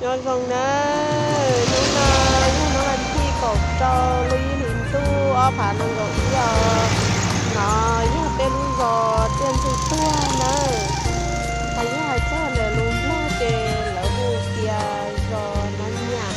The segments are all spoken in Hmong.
Nyob zoo nawb, hnub no yog hnub vas thib kaum rau lub ib hlis ntuj ob phav nees nkaum ib os. No yog peb lub zos Tiaj Ntxwg Tuag nawb. Hais yog hais txog ntawm lus Nplog ces lawv hu tias zos Nab Nyam,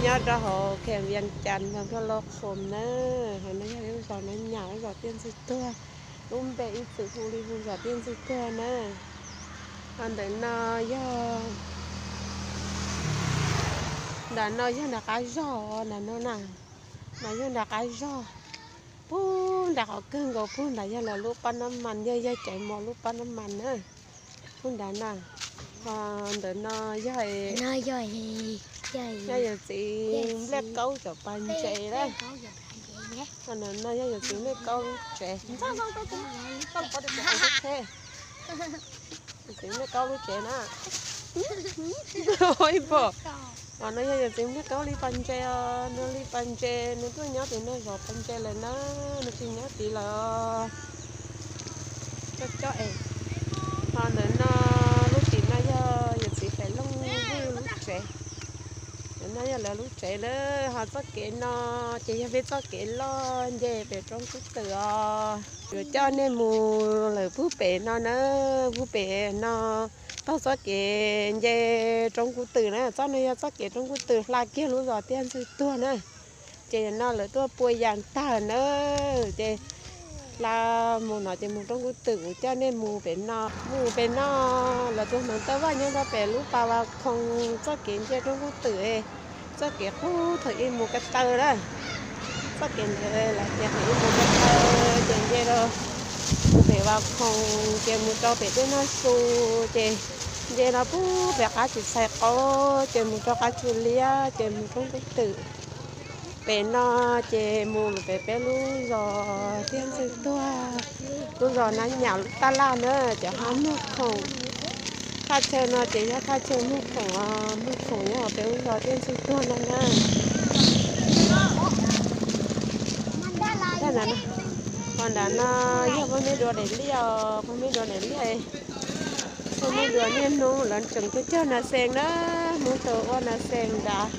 nyob rau hauv khas Vias Cas, Nplog Loj Khum nawb. Hauv no yog lub zos Nab Nyam, lub zos Tiaj Ntxwg Tuag, lub npe ib txwm hu li hu zos Tiaj Ntxwg Tuag nawb. Ho ntawm no yog, nram no yog nram qab zog, nram no na, no yog nram qab zog. Puag nram qhov kawg nkaus puag nrad yog lawv lub pab nab mas, yog yog caiv mos lub pab nab mas na. Puag nrad na, ho ntawm no yog, yog yawm txiv Npliaj Kaub cov pas ntses lawm. Ho ntawm no yog yawm txiv Npliaj Kaub lub tsev. Yawm txiv Npliaj Kaub lub tsev na. Ib pom, no yog yawm txiv Npliaj Kaub li pas ntses os, nws li pas ntses, nws tuaj nyob tim no zov pas ntses lawm na, nws tsis nyob tid lawm. Coj coj es, ho ntawm no lub tim no yog yawm txiv Faiv Looj Vwj lub tsev. Ntawm no yog lawv lub tsev lawm, ho txoj kev no ces yog peb txoj kev loj nce pem roob Kub Twm os. Yuav coj nej mus lawm puag pem no na, puag pem no taug txoj kev nce roob Kub Twm na, txoj no yog txoj kev roob Kub Twm hla kiag lub zos Tiaj Ntxwg Tuag na. Ces no lawv tuaj pua yas tag na, ces hla mus no ces mus roob Kub Twm, kuv coj nej mus pem no. Mus pem no, lawv tus hneev taw vaj nyob rau pem lub pas Vaj Khoom, txoj kev nce roob Kub Twm, txoj kev qub thaum ub mus ko taw na. Txoj kev ntawd lawv tias thaum ub mus ko taw, ces nce rau mus pem Vaj Khoom, ces mus rau pem tej noj su, ces nce no puag pem qab tsis txhais qaub, ces mus rau qab tsu liab, ces mus roob Kub Twm. Pem no ces mus pem peb lub zos Tiaj Ntxwg Tuag, lub zos Nab Nyam lub taj laj na, cov hab Muag Khoom. Thaj chaw no ces yog thaj chaw Muag Khoom, Muag Khoom nyob pem lub zos Tiaj Ntxwg Tuag no na. Ho nram no yog pog me dua daim liaj os, pog me dua daim liaj. Pog me dua niaj hnub lawv tseem cog cog nas xees na, Hmoob tau ua nas xees nrad,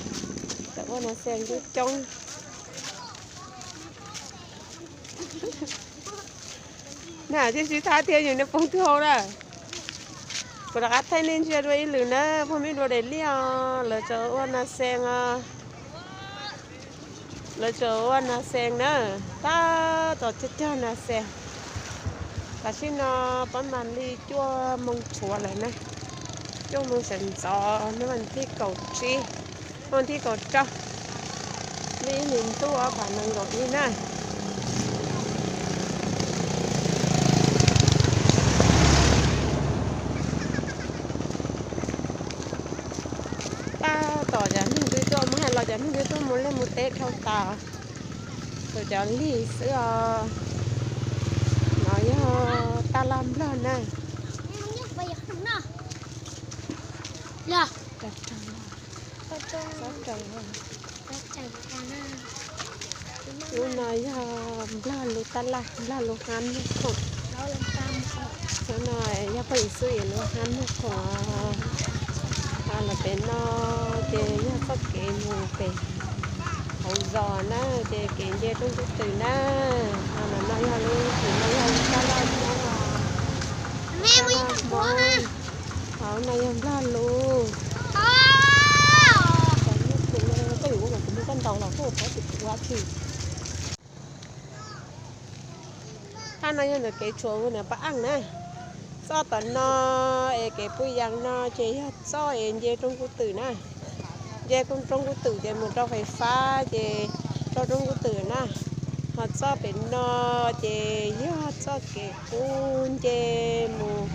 tau ua nas xees coob coob. Na, tsis thab thiab yus niag pog twg hau na. Kuv rov qab thaij nej ntsia dua ib lwm na, pog me dua daim liaj os, lawv tseem ua nas xees os. Lawv tseem ua nas xees na, tab tom cog cog nas xees. Tam sim no pab mas li cuaj moo tshuav lawm na, cuaj moo sawv ntxov hnub vas thib kaum tsib, hnub vas thib kaum rau, lub ib hlis ntuj ob phav nees nkaum ib na. Tab tom cov neeg twb tuaj mus hais los cov neeg twb tuaj mus liaj mus teb dhau tas, tsuas cov lig xwb os. No yog taj laj Nplog na. Lub no yog Nplog lub taj laj, Nplog lub hab Muag Khoom. Lub no yog pog Yim Xwb lub hab Muag Khoom. Los pem no ces yog txoj kev mus pem hauv zos na, ces kev nce roob Kub Twm na. Ho no yog lub, no yog lub taj laj Hmoob, taj laj Hmoob. Hauv no yog Nplog lub. Koj yuav ua kom kuv muab koj ntaus los koj ua qhov twg kuv ua tsis. Thaj no yog ntawm kev tshuam ua ntawm Paj Aj na. Txoj tom no es kev pw yas no ces yog txoj es nce roob Kub Twm na. Nce roob Kub Twm ces mus rau fais fab ces rau roob Kub Twm na. Ho txoj pem no ces yog txoj kev qub nce mus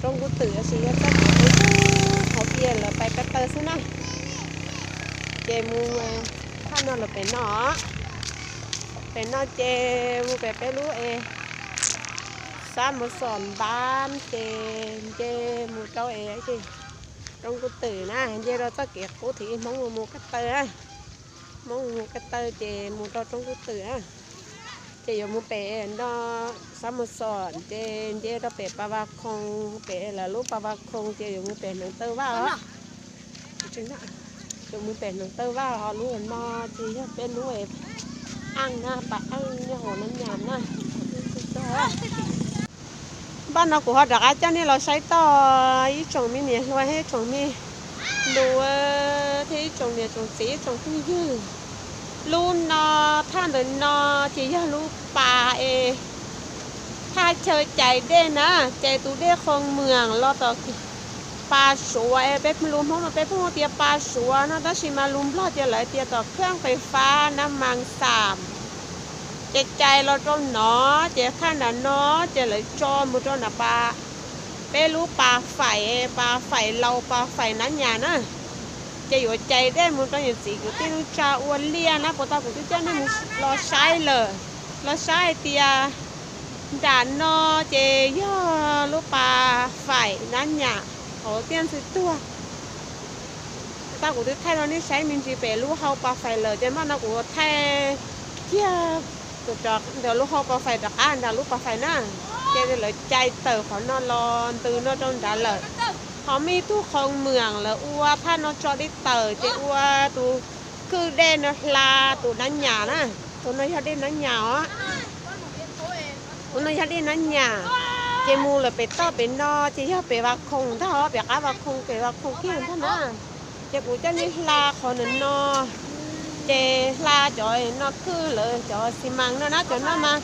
roob Kub Twm, tab sis yog txoj kev qub qhov tias lawv pais ko taw xwb na. Ces mus thaj no los pem no, pem no ces mus pem peb lub es Xab Mus Xom Npab ces nce mus rau es roob Kub Twm na, nce rau txoj kev qub thiab Hmoob mus ko taw na. Hmoob mus ko taw ces mus rau roob Kub Twm na. Ces yuav mus pem no Xab Mus Xom ces nce rau pem Pas Vaj Khoom, pem lawv lub Pas Vaj Khoom ces yuav mus pem Hneev Taw Vaj os. Tus mus pem Hnoos Taw Vaj ho lub no ces yog peb lub eej na, pas eej nyob hauv Nab Nyas na. Npaj no kuv ho rov qab coj nej los saib toj ib tsoom me niam hluas thiab ib tsoom me lus thiab ib tsoom niam tsoom txiv ib tsoom phooj ywg. Lub no, thaj ntawm no ces yog lub pas es thaj chaw cais dej na, cais tus dej Qhoo Mwam los tom pas Suav es peb lus Hmoob no peb pheej hu tias pas Suav no tab sis mas lus Nplog ces lawv tias tom khaj fais fab na mas xam. Ces cais los rau no, ces thaj nram no ces lawv tso mus rau nram pas, peb lub pas faim, pas faim laus pas faim Nab Nyas na. Ces yuav cais dej mus rau niam txiv kwv tij neej tsa ua liaj na, puas tau kuv twb coj nej mus los saib lawm, los saib hais tias nram no ces yog lub pas faim Nab Nyas hauv tiaj ntxwg tuag. Tau kuv twb thaij rau nej saib me ntsis pem lub hau pas faim lawm ces npaj no kuv thaij kiag ntawm lub hau pas faim rov qab nram lub pas faim na. Ces lawv cais tawm qhov no los ntws no rau nrad lawm. Ho muaj ib tug Qhoo Mwam lawv ua thaj no tso dej tawm ces ua tus kwj dej no hla tus Nab Nyas na. Tus no yog dej Nab Nyas os. Tus no yog dej Nab Nyas. Ces mus lawm pem toj pem no ces yog pem Vaj Khoom ntag os, pem qab Vaj Khoom, pem Vaj Khoom kiag ntag na. Ces kuv coj nej hla qhov ntawm no, ces hla cov no kwj lawv cov xi mas no na, cov no mas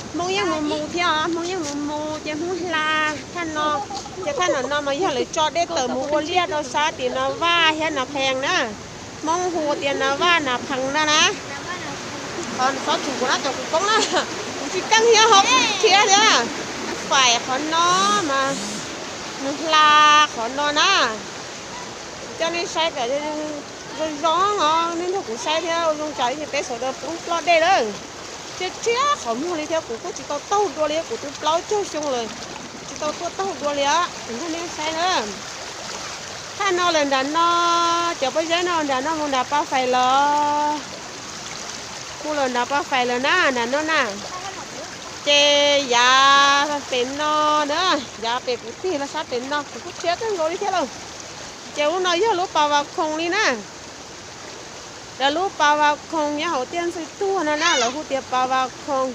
Hmoob yeej mus mus thiab os, Hmoob yeej mus mus ces Hmoob hla thaj no. Ces thaj no no mas yog lawv tso dej tawm mus ua liaj rau sab tim Nas Vaj thiab Nas Phees na. Hmoob hu tias Nas Vaj Nas Phees no na. Qhov xob txus kuv na, cov kuv poob na, kuv tsis keej thiab ho kuv thiab thiab. Faim qhov no mas nws hla qhov no na. Coj nej saib kom zoo zoo os, nej nrog kuv saib thiab, zoo tsam ib ntsis peb sawv daws poob ploj dej lawm. Tshiab tshiab qhov muag li thiab, kuv kuj tsis tau taug dua li, kuv twb plaub caug xyoo lawm, tsis tau tuaj taug dua li os. Nrog nej saib na. Thaj no lawm nram no, cov pob zeb no nram no mus nram pas faim lawm. Mus lawm nram pas faim lawm na, nram no na. Ces yav pem no na, yav pem kuv tig los sab pem no kuv kuj tshiab kawg nkaus li thiab lauj. Ces lub no yog lub pas Vas Khoom li na. Lawv lub pas Vas Khoom nyob hauv tiaj ntxwg tuag no na, lawv hu tias pas Vas Khoom.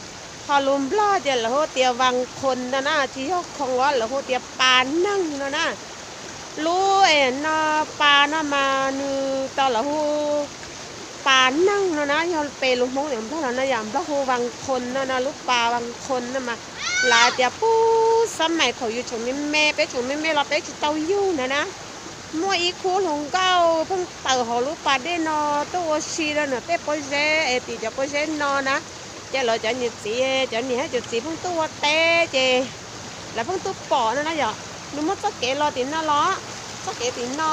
Ho lus Nplog ces lawv hu tias Vas Khoos no na, tsis yog khoom os, lawv hu tias pas neeg no na. Lub es no pas no mas nws tau lawv hu pas neeg no na, yog pem lus Hmoob yam Nplog los no yam Nplog hu Vas Khoos no na, lub pas Vas Khoos no mas lawv tias puag xab maim thaum yus tseem me me, peb tseem me me los peb tsis tau yug ntawd na. Muaj ib khub hluas nkauj pheej tawm hauv lub pas dej no tuaj ua si rau nram tej pob zeb es tim cov pob zeb no na. Ces lawv cov niam txiv, cov niam thiab cov txiv pheej tuaj ua teb ces lawv pheej tuaj pom no na yom. Nws muaj txoj kev los tim no los, txoj kev tim no,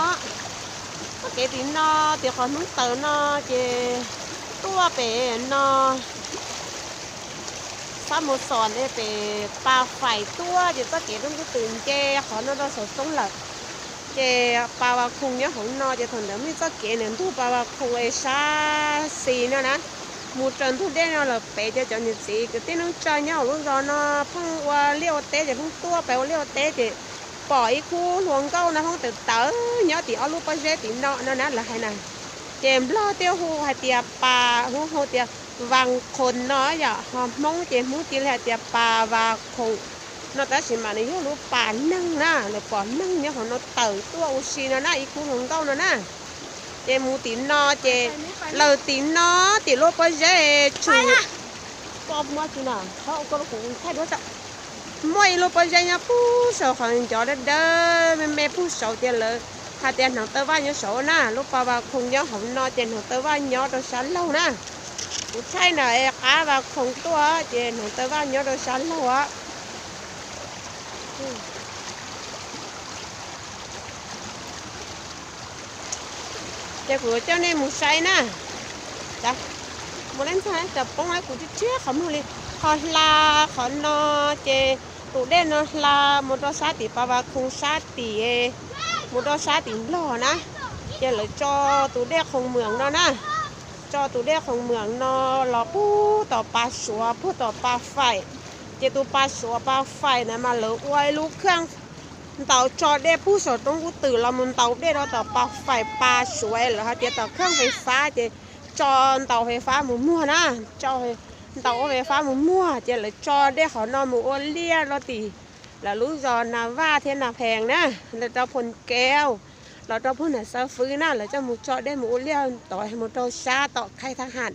txoj kev tim no, tim qhov Hmoob tawm no ces tuaj pem no Xab Mus Xom es pem pas faim tuaj ces txoj kev roob kub twm nce qhov no rau saum roob lawm. Ces pas Vas Khoos nyob hauv no ces thaum ntawd muaj ib txoj kev ntawm ntug pas Vas Khoos es sab xis no na, mus raws ntug dej no lawm pem. Ces cov niam txiv kwv tij neej tsa nyob hauv lub zos no pheej ua liaj ua teb ces pheej tuaj pem ua liaj ua teb ces pom ib khub hluas nkauj no pheej tawm tawm nyob tim ob lub pob zeb tim no no na lawv hais na. Ces Nplog thiaj hu hais tias pas, hu hu tias Vas Khoos no yom, ho Hmoob ces Hmoob cia li hais tias pas Vas Khoos no tab sis mas nws yog lub pas neeg na, lawv pom neeg nyob hauv no tawm tuaj ua si no na, ib khub hluas nkauj no na. Ces mus tim no ces lawm tim no, tim lub pob zeb tshwm, muaj ib lub pob zeb nyob puag saum qhov ncov dawb dawb me me puag saud ces lawv hais tias Hnoos Taw Vaj nyob saud na, lub pas Vas Khoos nyob hauv no ces Hnoos Taw Vaj nyob rau sab laug na. Kuv thaij ntawm qab Vas Khoos tuaj ces Hnoos Taw Vaj nyob rau sab laug os. Ces kuv coj nej mus saib na. Mus leb ntxag cov poob kuv tsis tshiab qhov muag li. Qhov hla qhov no ces tus dej no hla mus rau sab tim pas Vas Khoos sab tim, mus rau sab tim Nplog na. Ces lawv tso tus dej Khoos Mwam no na, tso tus dej Khoos Mwam no los puag tom pas Suav puag tom pas faim. Ces tus pas Suav pas faim na mas lawv ua ib lub khaj Ntaus tso dej pug saum roob kub twm los mus ntaus dej rau tom pas fais pas suav lawm hais tias tom kheej fais fab ces tso ntaus fais fab mus muag na, tso ntaus ua fais fab mus muag ces lawv tso dej qhov no mus ua liaj rau tim lawv lub zos Nas Vaj thiab Nas Phees na, lawv rau Phoos Kev los rau pug Nas Xav Fwv na, lawv coj mus tso dej mus ua liaj tod mus rau sab tom Khaij Thab Ham.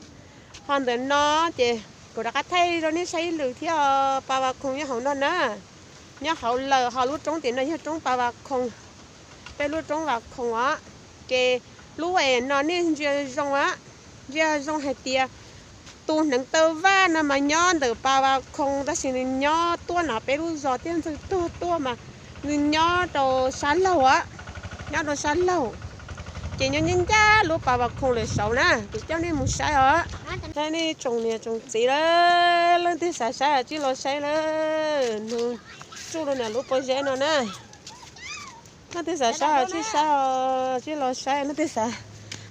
Ho ntawm no ces kuv rov qab thaij rau nej saib ib lwm thiab, Pas Vas Khoom nyob hauv no na. Nyob hauv lawm ho lub roob tim no yog roob Pas Vas Khoom, peb lub roob Vas Khoom os. Ces lub es no nej ntsia zoo, ntsia zoo hais tias tus hneev taw vaj no mas nyob ntawm Pas Vas Khoom tab sis nws nyob tuaj no peb lub zos Tiaj Ntxawg tuag tuaj mas nws nyob rau sab laug, nyob rau sab laug. Ces nyob ncaj ncaj lub Pas Vas Khoom lawm saud na, kuv coj nej mus saib os. Nej tsoom niam tsoom txiv lawm, leej twg xav saib tsij los saib lawm, nws tsuj rau nram lub pob zeb no na. Leej twg xav saib tsij saib, tsij los saib, leej twg xav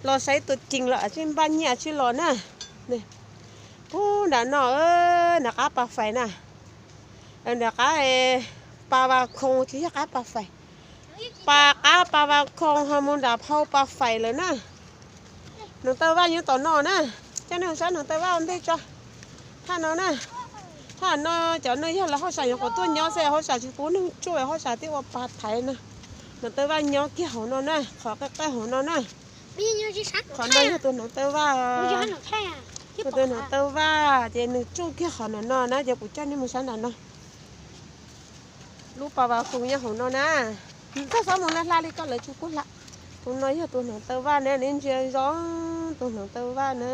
los saib tus cees los tsij npaj nyiaj tsij los na. Pug nram no, nram qab Pas Fais na, nram qab Pas Vas Khoom tsis yog qab Pas Fais, pas qab Pas Vas Khoom ho mus nram phau Pas Fais lawm na. Hneev taw vaj nyob tom no na, coj nej saib hneev taw vaj ua ntej tso. Thaj no na, thaj no cov no yog lawv hauj sam nyuam qhuav tuaj nyob xwb, hauj sam tsis pub neeg tsuj, hauj sam twb ua pa thaiv na. Hneev taw vaj nyob kiag hauv no na, qhov qej qej hauv no na. Qhov no yog tus hneev taw vaj, tus hneev taw vaj ces nws tsuj kiag qhov no no na, ces kuv coj nej mus saib nram no. Lub Pas Vas Khoom nyob hauv no na, koj txhob mus hla hla li koj lawv tsis pub hla. Tus no yog tus hneev taw vaj na, nej ntsia zoo, tus hneev taw vaj na.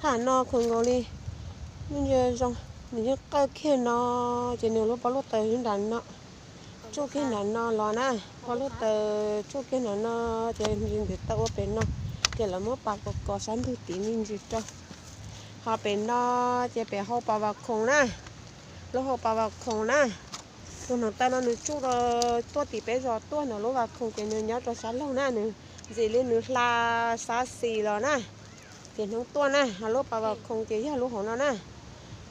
Thaj no khuv nkaus li, nej ntsia zoo, nws yeej qawj kiag no, ces nws lub pob luaj taws nram no, tsuj kiag nram no los na, pob luaj taws tsuj kiag nram no, ces ntsis ntws tau ua pem no, ces lawv muab pas kos kos sab ntug tid me ntsis rau. Ho pem no ces pem hau Pas Vas Khoom na, lub hau Pas Vas Khoom na. Tus hneev taw no nws tsuj rau tuaj tim peb zos tuaj ntawm lub Vas Khoom ces nws nyob rau sab laug na, nws ntxim li nws hla xab xis los na, ces hnub tuaj na. Ho lub Pas Vas Khoom ces yog lub hauv no na,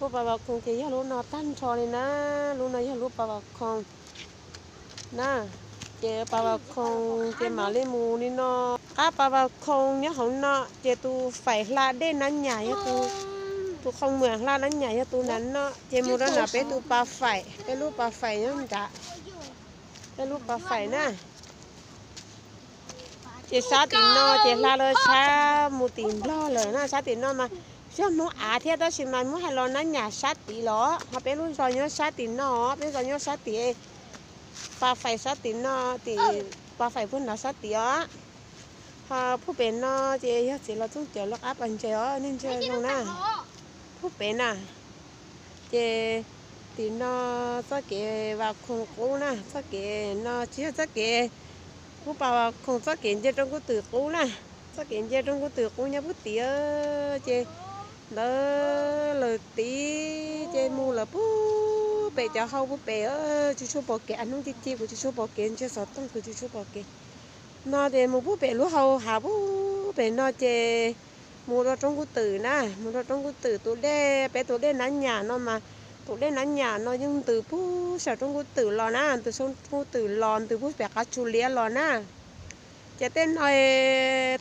lub Pas Vas Khoom ces yog lub no tag nrho li na, lub no yog lub Pas Vas Khoom na. Ces Pas Vas Khoom ces mam li mus li no, qab Pas Vas Khoom nyob hauv no, ces tus faim hla dej Nab Nyas yog tus, tus qhoo muam hla Nab Nyas yog tus nram no, ces mus rau nram peb tus Pas Faim, peb lub Pas Faim nyob nrad, peb lub Pas Faim na. Ces sab tim no ces hla los sab mus tim Nplog lawm na, sab tim no mas yog Hmoob av thiab tab sis mas muab hais los Nab Nyas sab tid los, ho peb lub zos nyob sab tim no, peb zos nyob sab tim Pas Faim sab tim no, tim Pas Faim puag nrad sab tid os. Ho puag pem no ces yog txiv Los Txooj Cawv lawv qab pas ntses os, nej ntsia zoo na. Puag pem na, ces tim no txoj kev Vas Khoom qub na, txoj kev no tsis yog txoj kev puag Pas Vas Khoom, txoj kev nce roob Kub Twm qub na, txoj kev nce roob Kub Twm qub nyob puag tid, ces ntawd lawm tid ces mus lawm puag pem cov hau puag pem, tsis tshua pom kev, hnub ci ci kuv tsis tshua pom kev, ntsia xov tooj kuv tsis tshua pom kev. No ces mus puag pem lub hau hav puag pem no ces mus rau roob Kub Twm na, mus rau roob Kub Twm tus dej, peb tus dej Nab Nyas no mas, tus dej Nab Nyas no yeej ntws puag saum roob Kub Twm los na, ntws saum roob Kub Twm los ntws puag pem qab Tsu Liab los na. Ces tej no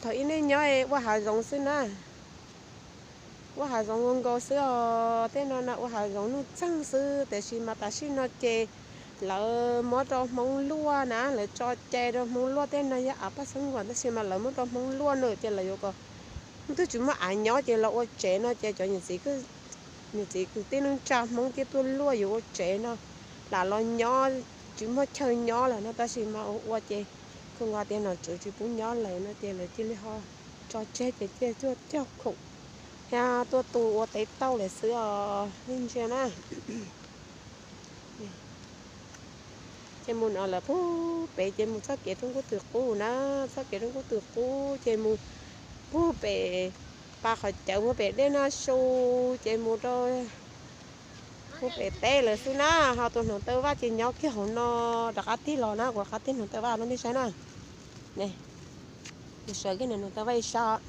thaum ub nej nyob ua hav zoov xwb na, ua hav zoov ua nkaus xwb os, tej no na ua hav zoov nuj txeeg xwb, tiam sis mas tam sim no ces lawv muab rau Hmoob luaj na, lawv tso cai rau Hmoob luaj, tej no yog av Paj Xeeb Nkuas tab sis mas lawv muab rau Hmoob luaj na, ces lawv yuav kom twb tsis muaj av nyob ces los ua tsev no ces cov niam txiv kwv tij neej tsa Hmoob thiaj tuaj luaj yuav ua tsev no, lam los nyob tsis muaj chaw nyob lawm no, tab sis mas ua ces kuv nqa tias nom tswv tsis pub nyob lawm no ces lawv cia li ho tso tseg ces cia li tuaj cog khoom thiab tuaj tu ua tev tauj lawm xwb os, nej ntsia na. Ces mus no lawm puag pem ces mus txoj kev roob Kub Twm qub na, txoj kev roob Kub Twm qub ces mus puag pem pas qhov cawv puag pem dej Naj Su, ces mus rau puag pem teb lawm xwb na. Ho tus hneev taw vaj ces nyob kiag hauv no rov qab tig los na, kuv rov qab tig hneev taw vaj rau nej saib na. Ne, kuv sawv kiag hneev taw vaj ib sab,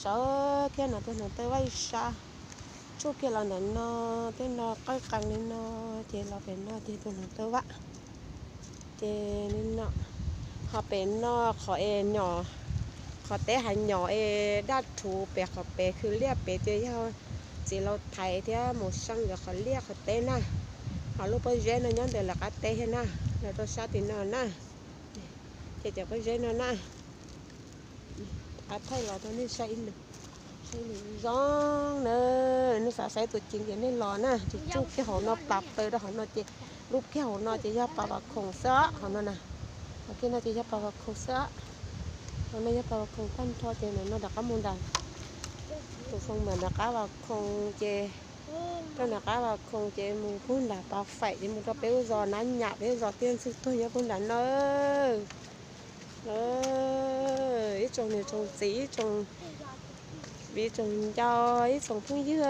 sawv kiag no tus hneev taw vaj ib sab. Tsuj kiag los ntawm no, tej no qawj qees li no, ces los pem no ces tus hluas tawb vaj. Ces li no, ho pem no qhov es nyom, qhov teb hav nyom es daj rhuv pem qhov pem khw liaj pem ces yog txiv laus Thaiv thiab Mus Seej nkawd qhov liaj qhov teb na. Ho lub pob zeb no nyob ntawm lawv qab teb thiab na, lawv rau sab tim no na. Ces cov pob zeb no na, thaij los rau nej saib ib lwm, saib ib lwm zoo na. Nej xav saib tus ceev ces nej los na, ces tsuj kiag hauv no plas plaws rau hauv no ces, lub kiag hauv no ces yog pas Vam Khoom xwb os, hauv no na. Hauv kiag no ces yog pas Vam Khoom xwb os. Hauv no yog pas Vam Khoom tag nrho ces ntawm no rov qab mus nram, tus foos mas nram qab Vam Khoom ces, rau nram qab Vam Khoom ces mus puag nram pas Faim ces mus rau peb lub zos Nab Nyam, peb lub zos Tiaj Ntxwg tuag nyob puag nram no. Ib tsoom niam tsoom txiv, ib tsoom viv tsoom ncaus, ib tsoom phooj ywg,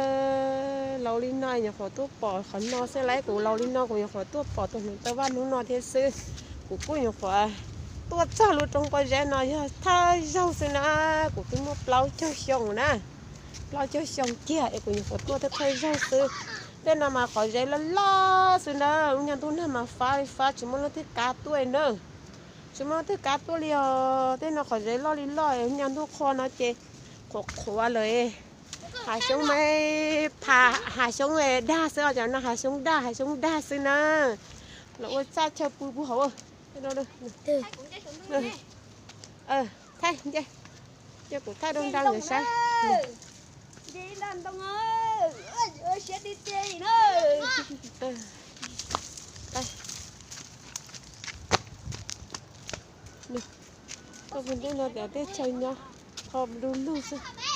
laus li no nyuam qhuav tuaj pom qhov no xwb lauj. Kuv laus li no kuv nyuam qhuav tuaj pom tus hluas tawb vaj hnub no thiab xwb. Kuv kuj nyuam qhuav tuaj txog lub roob pob zeb no yog thawj zaug xwb na. Kuv twb muaj plaub caug xyoo na, plaub caug xyoo kiag es kuv nyuam qhuav tuaj thiab thawj zaug xwb. Tej no mas qhov zeb loj loj xwb na, lub nyuag ntuj nag mas fab li fab, tsis muaj leej twg kav tuaj na. Tsis muaj leej twg kav tuaj li os. Tej no qhov zeb loj li loj, lub nyuag ntuj qhua no ces qhuav qhuav lawm. Hav xyoob mas, hav xyoob dag xwb os, cov no hav xyoob dag, hav xyoob dag xwb na. Los ua txaj chaw pw puag hauv. Thaij nce, cia kuv thaij rau nra nkawd saib. Tuaj puag nram no tias teb chaws nyob ho du lug xwb.